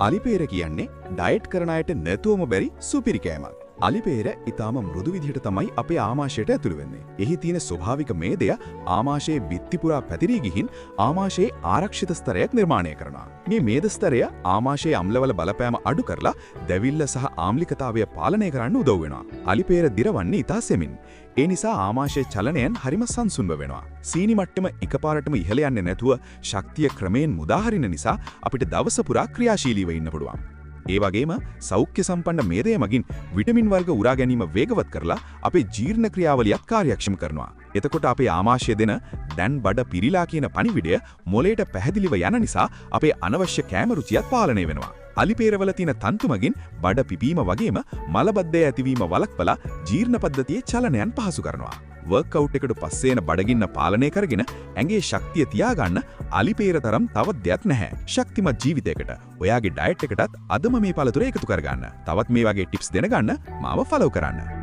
අලිපේර කියන්නේ ඩයට් කරන අයට නැතුවම බැරි සුපිරි කෑමක්. අලිපේර ඊටාම මෘදු විදිහට තමයි අපේ ආමාශයට ඇතුළු වෙන්නේ. එහි තියෙන ස්වභාවික මේදය ආමාශයේ බිත්ති පුරා පැතිරී ගිහින් ආමාශයේ ආරක්ෂිත ස්තරයක් නිර්මාණය කරනවා. මේ මේද ස්තරය ආමාශයේ අම්ලවල බලපෑම අඩු කරලා දැවිල්ල සහ ආම්ලිකතාවය පාලනය කරන්න උදව් වෙනවා. අලිපේර දිරවන්නේ ඉතා සෙමින්. ඒ නිසා ආමාශයේ චලනයන් හරිම සංසුන්ව වෙනවා. සීනි මට්ටම එකපාරටම ඉහළ යන්නේ නැතුව ශක්තිය ක්‍රමයෙන් මුදා හරින නිසා අපිට දවස පුරා ක්‍රියාශීලීව ඉන්න පුළුවන්. ඒ වගේම සෞඛ්‍ය සම්පන්න මේදය මගින් විටමින් වර්ග උරා ගැනීම වේගවත් කරලා අපේ ජීර්ණ ක්‍රියාවලියත් කාර්යක්ෂම කරනවා. එතකොට අපේ ආමාශය දෙන දැන් බඩ පිරීලා කියන පණිවිඩය මොළයට පැහැදිලිව යන නිසා අපේ අනවශ්‍ය කෑම රුචියත් පාලනය වෙනවා. අලිපේරවල තියෙන තන්තු මගින් බඩ පිපීම වගේම මලබද්ධය ඇතිවීම වළක්වලා ජීර්ණ පද්ධතියේ චලනයන් පහසු කරනවා. වර්ක්අවුට් එකට පස්සේ එන බඩගින්න පාලනය කරගෙන ඇඟේ ශක්තිය තියාගන්න අලිපේර තරම් තවත් දෙයක් නැහැ. ශක්තිමත් ජීවිතයකට ඔයාගේ ඩයට් එකටත් අදම මේ පළතුර එකතු කරගන්න. තවත් මේ වගේ ටිප්ස් දැනගන්න මාව ෆලෝ කරන්න.